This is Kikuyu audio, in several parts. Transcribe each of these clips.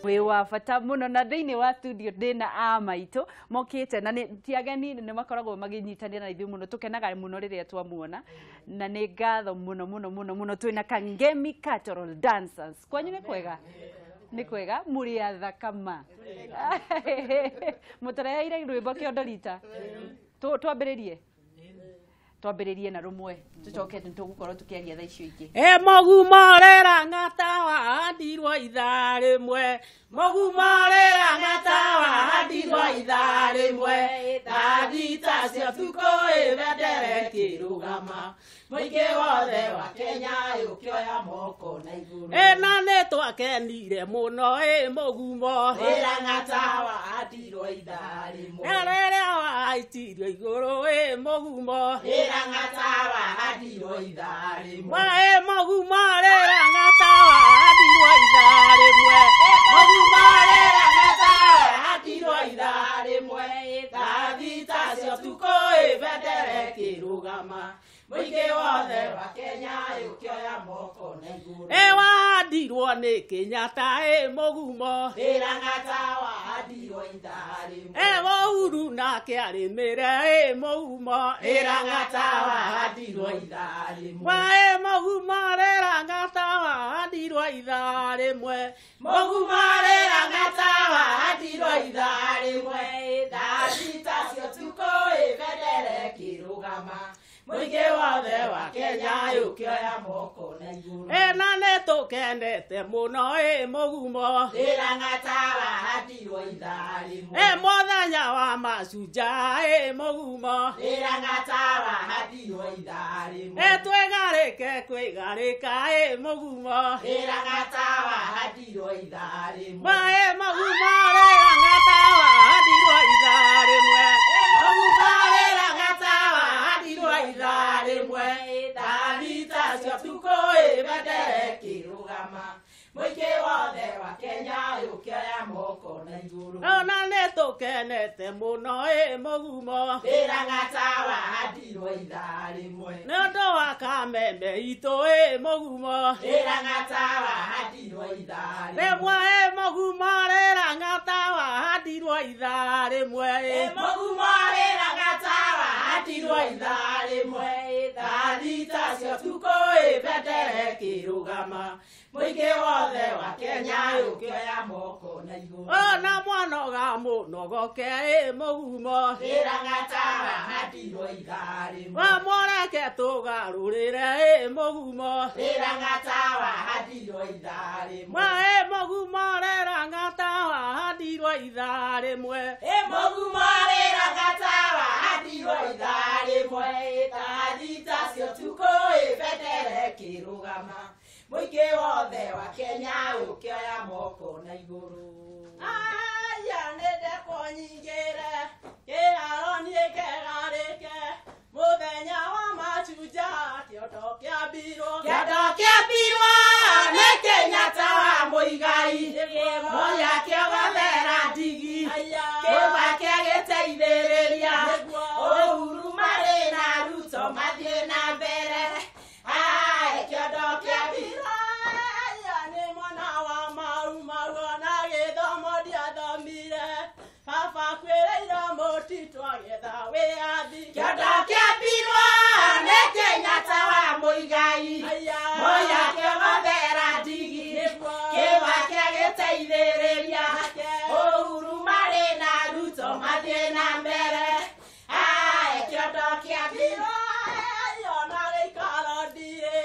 Wĩ wa bata mũno na thĩinĩ wa studio ndĩna a maitũ mokĩte na nĩ ti ageni, nĩ makoragwo magĩnyitanĩra na ithuĩ mũno, tũkenaga mũno rĩrĩa twamuona na nĩ ngatho mũno mũno mũno mũno. Twĩna Kangemi Cultural Dancers. Kwanyu nĩ kwega? Nĩ kwega, mũrĩ athaka ma mũtũreheire rwĩmbo kĩondo rita. Twambĩrĩrie twambĩrĩrie na rũmwe, tũcoke nĩ tũgũkorwo tũkĩaria thaa icio ingĩ. E mogumorera ng'ata wahandirwo ithaa rĩmwe, mogumorera ng'ata wahandirwo ithaa rĩmwe, thaa thita cia ũtukũ ĩ bendera ĩkĩrũgama, mũingĩ wothe wa Kenya ũkĩoya moko na igũrũ. Ĩ na nĩ twakenire mũno ĩ mũgumo Ĩra ng'ata wahandirwo ithaa rĩmwe, na rĩrĩa waitirio igũrũ ĩ mũgumo ĩra ng'ata wahandirwo ithaa rĩmwe, ĩ mũgumo rĩra ng'ata wahandirwo ithaa rĩmwe, mũgumo rĩra ng'ata wahandirwo ithaa rĩmwe, thaa thita cia ũtukũ ĩ bendera ĩkĩrũgama, mũingĩ wothe wa Kenya ũkĩoya moko na igũrũ. Ĩ wahandirwo nĩ Kenyatta ĩ mũgumo Ĩra ng'ata wahandirwo ithaa rĩmwe, ĩ Uhuru nake arĩmĩre ĩ mũgumo ĩra ng'ata wahandirwo ithaa rĩmwe, ĩ mũgumo rĩra ng'ata wahandirwo ithaa rĩmwe, mũgumo rĩra ng'ata wahandirwo ithaa rĩmwe, thaa thita cia ũtukũ ĩ bendera ĩkĩrũgama, mũingĩ wothe wa Kenya ũkĩoya moko na igũrũ. Ĩ na nĩ tũkenete mũno ĩ mũgumo Ĩra ng'ata wahandirwo ithaa rĩmwe, ĩ mũthenya wa mashujaa ĩ mũgumo ĩra ng'ata wahandirwo ithaa rĩmwe, ĩ twĩgarĩke kwĩgarĩka ĩ mũgumo ĩra ng'ata wahandirwo ithaa rĩmwe, ĩ mũgumo rĩra ng'ata wahandirwo ithaa rĩmwe, mũgumo rĩra ng'ata wahandirwo ithaa rĩmwe, thaa thita cia ũtukũ ĩ bendera ĩkĩrũgama, mũingĩ wothe wa Kenya ũkĩoya moko na igũrũ. Ona nĩ tũkenete mũno ĩ mũgumo Ĩra ng'ata wahandirwo ithaa rĩmwe, nĩ ũndũ wa kameme itũ ĩ mũgumo ĩra ng'ata wahandirwo ithaa rĩmwe, rĩmwe ĩ mũgumo rĩra ng'ata wahandirwo ithaa rĩmwe, mũgumo rĩra ng'ata wahandirwo ithaa rĩmwe, thaa thita cia ũtukũ ĩ bendera ĩkĩrũgama, mũingĩ wothe wa Kenya ũkĩoya moko na igũrũ. Ona mwanoga mũnogoke ĩ mũgumo Ĩra ng'ata wahandirwo ithaa rĩmwe, wamũreke tũgarũrĩre ĩ mũgumo ĩra ng'ata wahandirwo ithaa rĩmwe, ĩ mũgumo rĩra ng'ata wahandirwo ithaa rĩmwe, ĩ mũgumo rĩra ng'ata wahandirwo ithaa rĩmwe, thaa thita cia ũtukũ ĩ bendera ĩkĩrũgama, mũingĩ wothe wa Kenya ũkĩoya moko na igũrũ. Aya nĩ ndekwo nyingĩre kĩharo niĩ ngegarĩke mũthenya wa mashujaa kĩondo kĩambirwo, Kĩondo kĩambirwo nĩ Kenyatta wa Mũigai, Moi akĩogothera ndigi, Kibaki agĩteithĩrĩria, Uhuru marĩ na Ruto mathiĩ na mbere. Ae kĩondo kĩambirwo. Aya nĩ mwana wa Mau Mau ona gĩthomo ndiathomire, baba kwĩrĩire mũtitũ agĩetha wĩyathi. Kĩondo kĩambirwo nĩ Kenyatta wa Mũigai, Moi akĩogothera ndigi, Kibaki agĩteithĩrĩria, Uhuru marĩ na Ruto mathiĩ na mbere. Ae kĩondo kĩambirwo. Ona gĩikaro ndirĩ,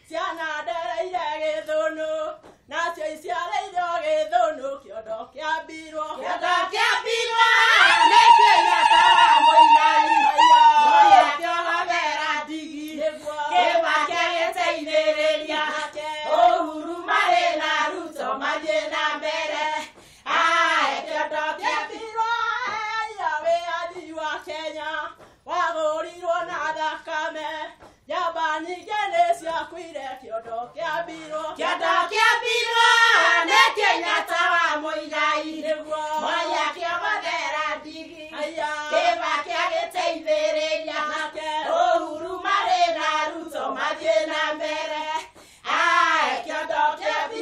ciana ndereire gĩthũnũ, nacio iciarĩirwo gĩthũnũ, kĩondo kĩambirwo. Kĩondo kĩambirwo nĩ Kenyatta wa Mũigai, Moi akĩogothera ndigi, Kibaki agĩteithĩrĩria, Uhuru marĩ na Ruto mathiĩ na mbere. Ae kĩondo kĩambirwo. Aya wĩyathi wa Kenya wagũrirwo na thakame, njamba nyingĩ nĩ ciakuire, kĩondo kĩambirwo. Kĩondo kĩambirwo nĩ Kenyatta wa Mũigai, Moi akĩogothera ndigi, Kibaki agĩteithĩrĩria, Uhuru marĩ na Ruto mathiĩ na mbere. Ae kĩondo kĩambirwo.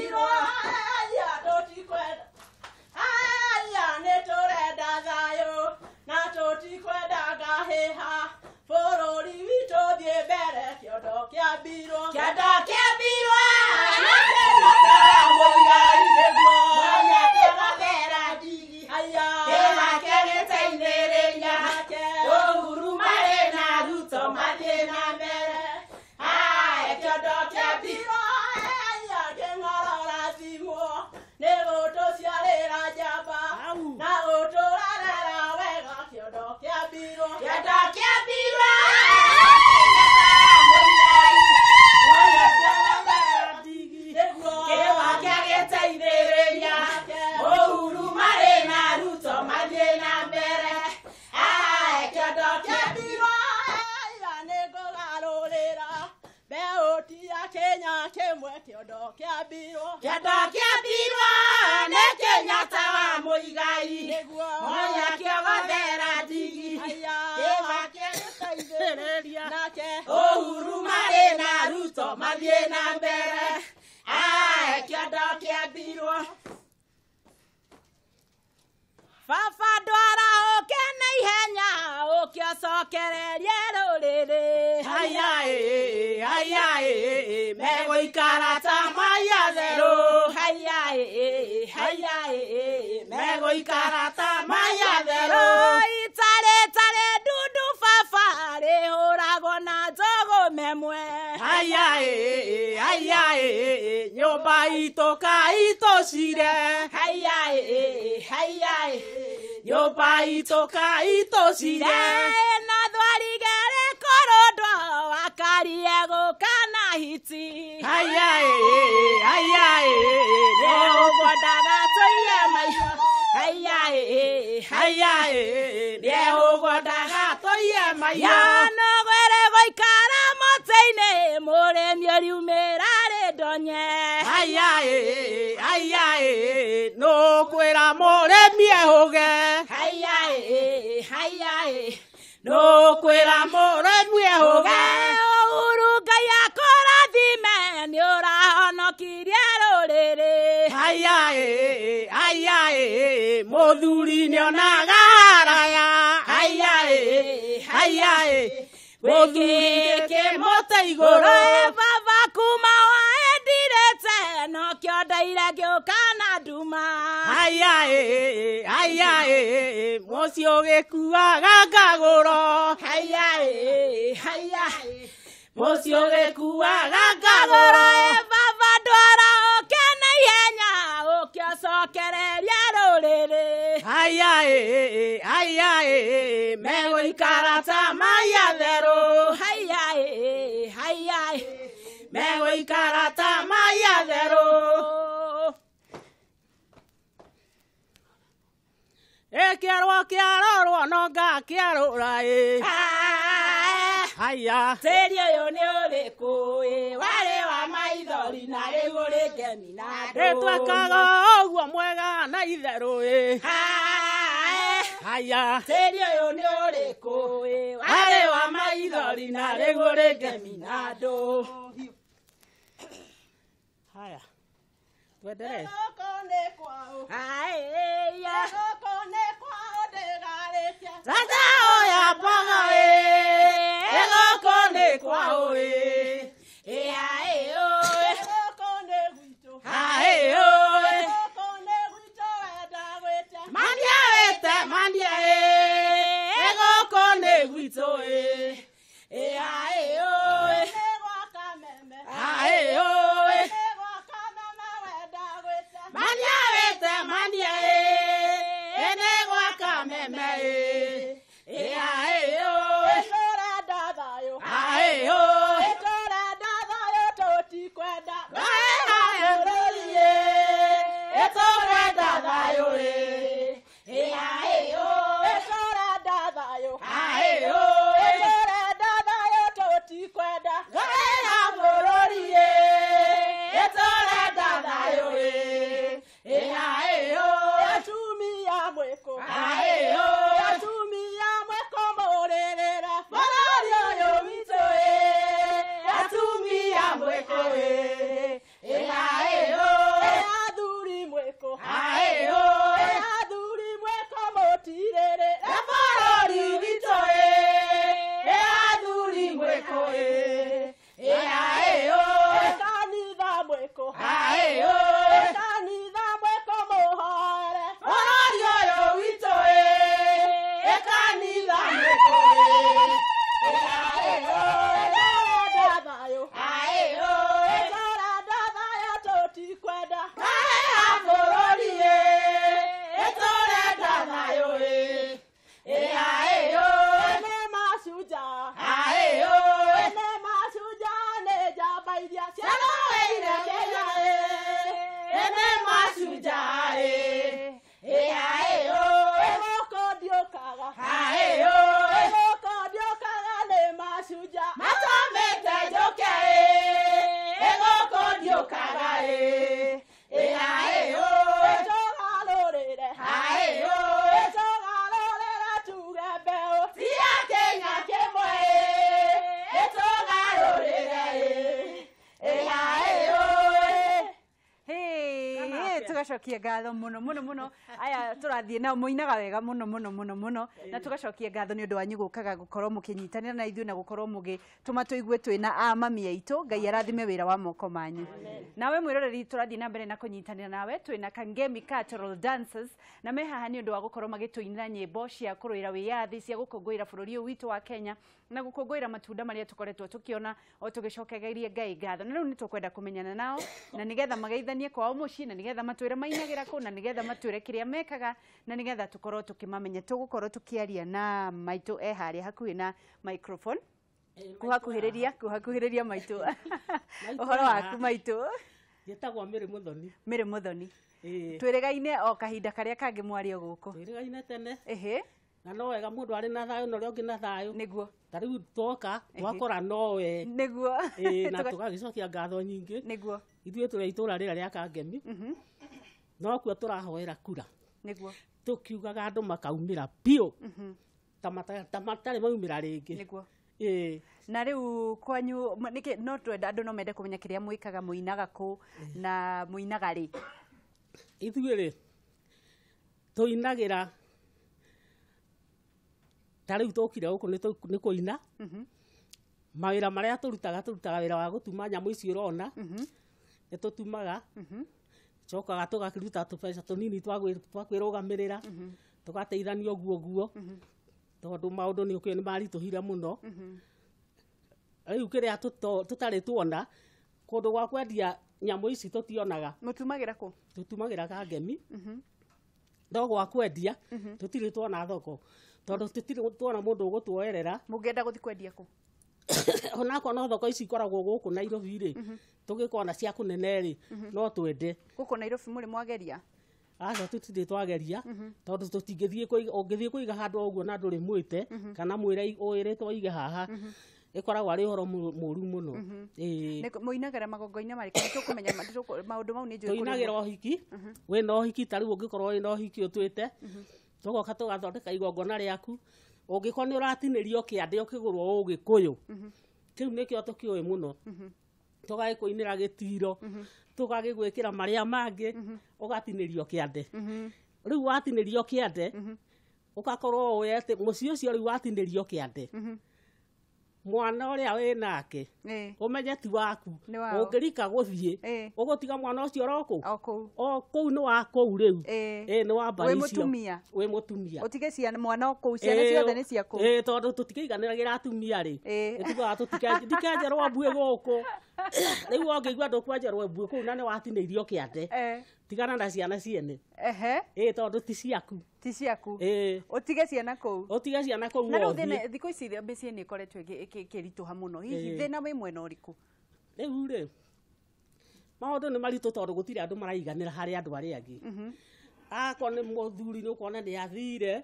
Kĩanda kĩambirwo nĩ Kenyatta wa Mũigai Moi akĩogothera ndigi Kĩbaki agĩteithĩrĩria Uhuru marĩ na Ruto mathiĩ na mbere ae kĩanda kĩambirwo Baba ndwara ũke na ihenya ũke ũcokererie rũrĩrĩ Haya ĩ, haya ĩ, megũikara ta mai atherũ. Haya ĩ, haya ĩ, Megũikara ta mai atherũ. Itarĩ tarĩ ndundu baba rĩhũragwo na njũgũma ĩmwe. Haya ĩ, haya ĩ, nyũmba itũ kaitũcire. Haya ĩ, haya ĩ, Nyũmba itũ kaitũcire. Na thwarige rĩkũrũndwo wakarie gũka na hiti. Haya ĩ, haya ĩ, Nĩũguo ndagatũire maitho. Haya ĩ, haya ĩ, nĩũguo ndagatũire maitho. Yanogwere gũikara mũtĩ-inĩ mũrĩmi ũriumĩra rĩndonye. Haya ĩ, haya ĩ, nũkwĩra mũrĩmi ehũge. Haya ĩ, haya ĩ, Nũkwĩra mũrĩmi ehũge. Uhuru Ngai akũrathime nĩ ũrahonokirie rũrĩrĩ. Haya ĩ, haya ĩ, mũthuri nĩonaga haraya. Haya ĩ, haya ĩ, mũthuri kĩmũtĩ igũrũ. Baba kuma waendirĩte nokĩo ndaire ngĩũka na nduma. Haya ĩ, haya ĩ, mũciĩ ũgĩkuaga ngagũro. Haya ĩ, haya ĩ, Mũciĩ ũgĩkuaga ngagũro. ngagũro. Baba ndwara ũke na ihenya ũke ũcokererie rũrĩrĩ. Haya ĩ, haya ĩ, megũikara ta mai atherũ. Haya ĩ, haya ĩ, Megũikara ta mai atherũ. Ĩkĩarwo kĩarorwo no ngakĩarũra ĩ. Haya. Tĩri ũyũ nĩ ũrĩkũ ĩ warĩ wa maithori na rĩu ũrĩ ngemi na ndũnyũ. Ĩtwekaga ũguo mwega na itherũ ĩ. Haya. Tĩri ũyũ nĩ ũrĩkũ ĩ Warĩ wa maithori na rĩu ũrĩ ngemi na ndũhiũ. Haya. Twendelee. Haya. Tata oya mboga ĩ, gũkũ nĩ kwao ĩ. Ĩa ĩ ũ. Haĩ ũ. Mandia wĩte mandia ĩ, gũkũ nĩ gwitũ ĩ. Ĩa ĩ ũ. Haĩ ũ. Mandia wĩte mandia ĩ, nĩ gwa Kameme ĩ. Ĩa ĩ ũ. Haĩ ũ. Tugacokia ngatho muno muno muno. Aya tũrathiĩ nao mũinaga wega muno muno muno muno, na tugacokia ngatho nĩ ũndũ wanyu gũkaga gũkorwo mũkĩnyitanĩra na ithuĩ na gũkorwo mũgĩtũma tũigue twĩna a mami aitũ. Ngai arathime wĩra wa moko manyu. Nawe mwĩroreri, tũrathiĩ na mbere na kũnyitanĩra nawe. Twĩna Kangemi Cultural Dancers na me haha nĩ ũndũ wa gũkorwo magĩtũinĩra nyĩmbo cia kũrũĩra wĩyathi, cia gũkũngũĩra bũrũri ũyũ witũ wa Kenya na gũkũngũĩra matunda marĩa tũkoretwo tũkĩona o tũgĩcokagĩria Ngai ngatho. Na rĩu nĩ tũkwenda kũmenyana nao na nĩgetha mageithanie kwao mũciĩ, na nĩgetha matwĩre mainagĩra kũ, na nĩgetha matwĩre kĩrĩa mekaga, na nĩgetha tũkorwo tũkĩmamenya. Tũgũkorwo tũkĩaria na maitũ e harĩa hakuhĩ na microphone. Kuhakuhĩrĩria maitũ. Ũhoro waku maitũ? Njĩtagwo Mary Muthoni. Mary Muthoni. Twĩrĩgaine o kahinda karĩa kangĩ mwario gũkũ. Twĩrĩgaine tene. Ĩhĩ. Na no wega mũndũ arĩ na thayũ na ũrĩa ũngĩ na thayũ. Nĩguo. Ta rĩu twoka twakora nowe. Nĩguo. Na tũgagĩcokia ngatho nyingĩ. Nĩguo. Ithuĩ tũrĩ itũra rĩrĩa rĩa Kangemi. No kuo tũrahoera kura. Nĩguo. Tũkiugaga andũ makaumĩra biũ. Ta matarĩ maumĩra rĩngĩ. Nĩguo. Na rĩu kwanyu nĩkĩ no twenda andũ no mende kũmenya kĩrĩa mwĩkaga, mũinaga kũ na mũinaga rĩ? Ithuĩ rĩ tũinagĩra ta rĩu tũkire gũkũ nĩ kũina. Mawĩra marĩa tũrutaga, tũrutaga wĩra wa gũtuma nyamũ ici ũrona. Nĩ tũtumaga. Cokaga tũgakĩruta tũbeca tũnini twa kwĩrũgamĩrĩra. Tũgateithania ũguo ũguo. Tondũ maũndũ nĩ ũkĩũĩ nĩ maritũhire mũno. Rĩu kĩrĩa tũtarĩ tuona kũndũ gwa kwendia nyamũ ici tũtionaga. Mũtumagĩra kũ? Tũtumagĩra Kangemi. No gwa kwendia tũtirĩ tuona thoko. Tondũ tũtirĩ tuona mũndũ ũgũtuoerera. Mũngĩenda gũthiĩ kwendia kũ? Onakorwo no thoko ici ikoragwo gũkũ Nairobi rĩ, tũgĩkona cia kũnene rĩ, no twende. Gũkũ Nairobi mũrĩ mwageria? Aca tũtirĩ twageria, tondũ tũtingĩthiĩ kũiga, ũngĩthiĩ kũiga handũ ũguo na ndũrĩ mwĩte, kana mwĩre ũĩrĩtwo ũige haha, ĩkoragwo arĩ ũhoro mũru mũno. Mũinagĩra magongona marĩkũ? Nĩ tũkũmenya maũndũ mau nĩ njũĩ kũrĩ Tũinagĩra ũhiki, wĩna ũhiki, ta rĩu ũngĩkorwo wĩna ũhiki ũtuĩte, tũgoka tũgathondeka igongona rĩaku. Ũngĩkorwo nĩ ũratinĩrio kĩande ũkĩgũrwo ũgĩkũyũ, kĩu nĩkĩo tũkĩũĩ mũno. Tũgagĩkũinĩra gĩtiro, tũgagĩgwĩkĩra marĩa mangĩ, ũgatinĩrio kĩande. Rĩu watinĩrio kĩande, ũgakorwo ũĩ atĩ mũciĩ ũcio rĩu watinĩrio kĩande, mwana ũrĩa wĩ nake, ũmenye ti waku. Ũngĩrika gũthiĩ, ũgũtiga mwana ũcio oro kũu? O kũu. O kũu nĩ wa kũu rĩu. Nĩ wa mbarĩ icio. Wĩ mũtumia. Wĩ mũtumia. Ũtige ciana mwana o kũu, ciana ciothe nĩ cia kũu. Tondũ tũtikĩiganĩragĩra atumia rĩ. Nĩtugaga ndikenjerwo mbuĩ gũkũ. Rĩu ũngĩigua ndũkwenjerwo mbuĩ kũu na nĩ watinĩirio kĩande, tigana na ciana ciene. Tondũ ti ciaku. Ti ciaku. Ũtige ciana kũu. Ũtige ciana kũu Na rĩu ũthiĩ. thĩna thikũ ici mĩciĩ nĩ ĩkoretwo ĩkĩritũha mũno. Hihi thĩna wĩ mwena ũrĩkũ? Rĩu rĩ, maũndũ nĩ maritũ tondũ gũtirĩ andũ maraiganĩra harĩ andũ arĩa angĩ. Akorwo nĩ mũthuri nĩ ũkuona nĩ athire,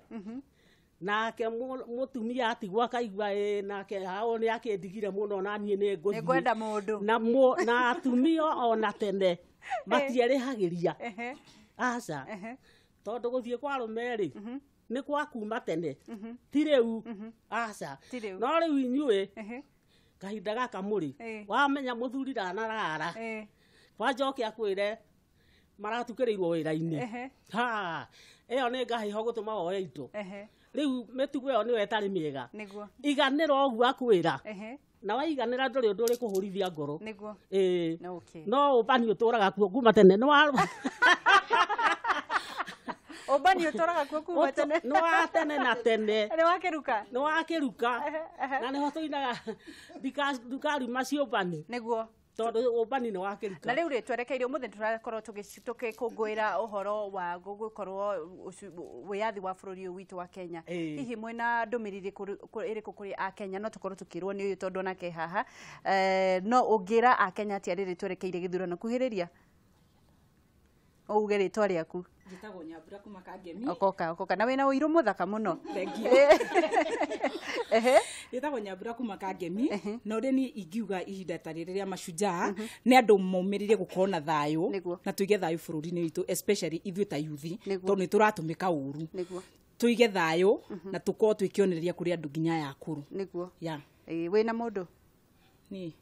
nake mũtumia atigwo akaigua ĩ nake hao nĩ akĩndigire mũno na niĩ nĩ ngũthiĩ. Nĩngwenda mũndũ. Na atumia ona tene matierĩhagĩria. Aca. Tondũ gũthiĩ kwa arũme rĩ, nĩ kwa kuma tene. Ti rĩu. Aca. No rĩu inyuĩ, kahinda gaka mũrĩ, wamenya mũthuri ndanarara, kwanja oke akwĩre maratukĩrĩirwo wĩra-inĩ. Ha, ĩyo nĩ ngahĩha gũtũma woe indo. Rĩu mĩtugo ĩyo nĩyo ĩtarĩ mĩega. Nĩguo. Iganĩra ũguo akwĩra. Na waiganĩra ndũrĩ ũndũ ũrĩkũhũrithia ngoro. Nĩguo. No ũmbani ũtũraga kuo kuma tene. Nĩ wa Ũmbani ũtũraga kuo kuma tene. Nĩ wa tene na tene. Nĩ wa kĩruka. Nĩ wa kĩruka. Na nĩho tũinaga ndukaruma ciũmbani. Nĩguo. Tondũ ũmbani nĩ wa kĩruka. Na rĩu rĩ, twerekeire ũmũthĩ tũrakorwo tũgĩkũngũĩra ũhoro wa gũkorwo wĩyathi wa bũrũri ũyũ witũ wa Kenya. Hihi mwĩna ndũmĩrĩri ĩrĩkũ kũrĩ Akenya? No tũkorwo tũkĩrwo nĩ ũyũ tondũ onake haha. No ũngĩra Akenya atĩa rĩrĩ twerekeire gĩthurano? Kuhĩrĩria uge rĩtwa rĩaku. Njĩtagwo Nyambura kuma Kangemi. Okoka, okoka. Na wĩna ũirũ mũthaka mũno. Thank you. Njĩtagwo Nyambura kuma Kangemi. Na ũrĩa niĩ ingiuga ihinda ta rĩrĩ rĩa mashujaa, nĩ andũ maumĩrĩire gũkorwo na thayũ, na tũige thayũ bũrũri-inĩ witũ, especially ithuĩ ta youth, tondũ nĩ tũratũmĩka ũru. Tũige thayũ na tũkorwo twĩ kĩonereria kũrĩ andũ nginya aya akũrũ. Nĩguo. Yeah. Wĩna mũndũ? Niĩ.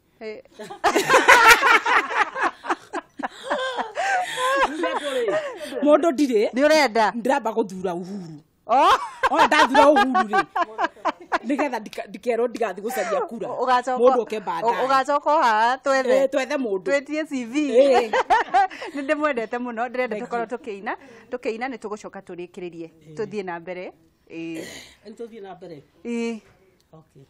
Mũndũ ndirĩ. Nĩ ũrenda? Ndĩramba gũthura Uhuru. Oh. Ona ndathura Uhuru rĩ, nĩgetha ndikerwo ndigathiĩ gũcaria kura. Mũndũ oke baadaye. Ũgacoka o haha twethe. Twethe mũndũ. Twetie CV. Nĩ ndĩmwendete mũno, ndĩrenda tũkorwo tũkĩina. Tũkĩina nĩ tũgũcoka tũrĩkĩrĩrie. Tũthiĩ na mbere. Rĩu tũthiĩ na mbere. Okay.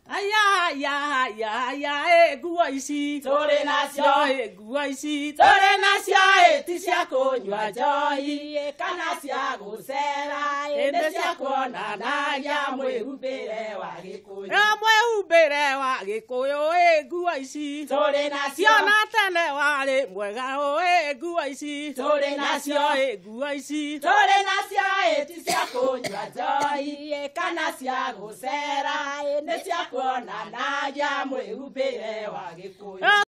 Aya aya aya aya nguo ici tũrĩ nacio, nguo ici tũrĩ nacio, ti cia kũnyua njohi kana cia gũcera, nĩ cia kuonanagia mwĩhumbĩre wa Gĩkũyũ. Mwĩhumbĩre wa Gĩkũyũ, nguo ici tũrĩ nacio, ciona tene warĩ mwega, nguo ici tũrĩ nacio, nguo ici tũrĩ nacio, ti cia kũnyua njohi kana cia gũcera, nĩ cia kuonanagia mwĩhumbĩre wa Gĩkũyũ.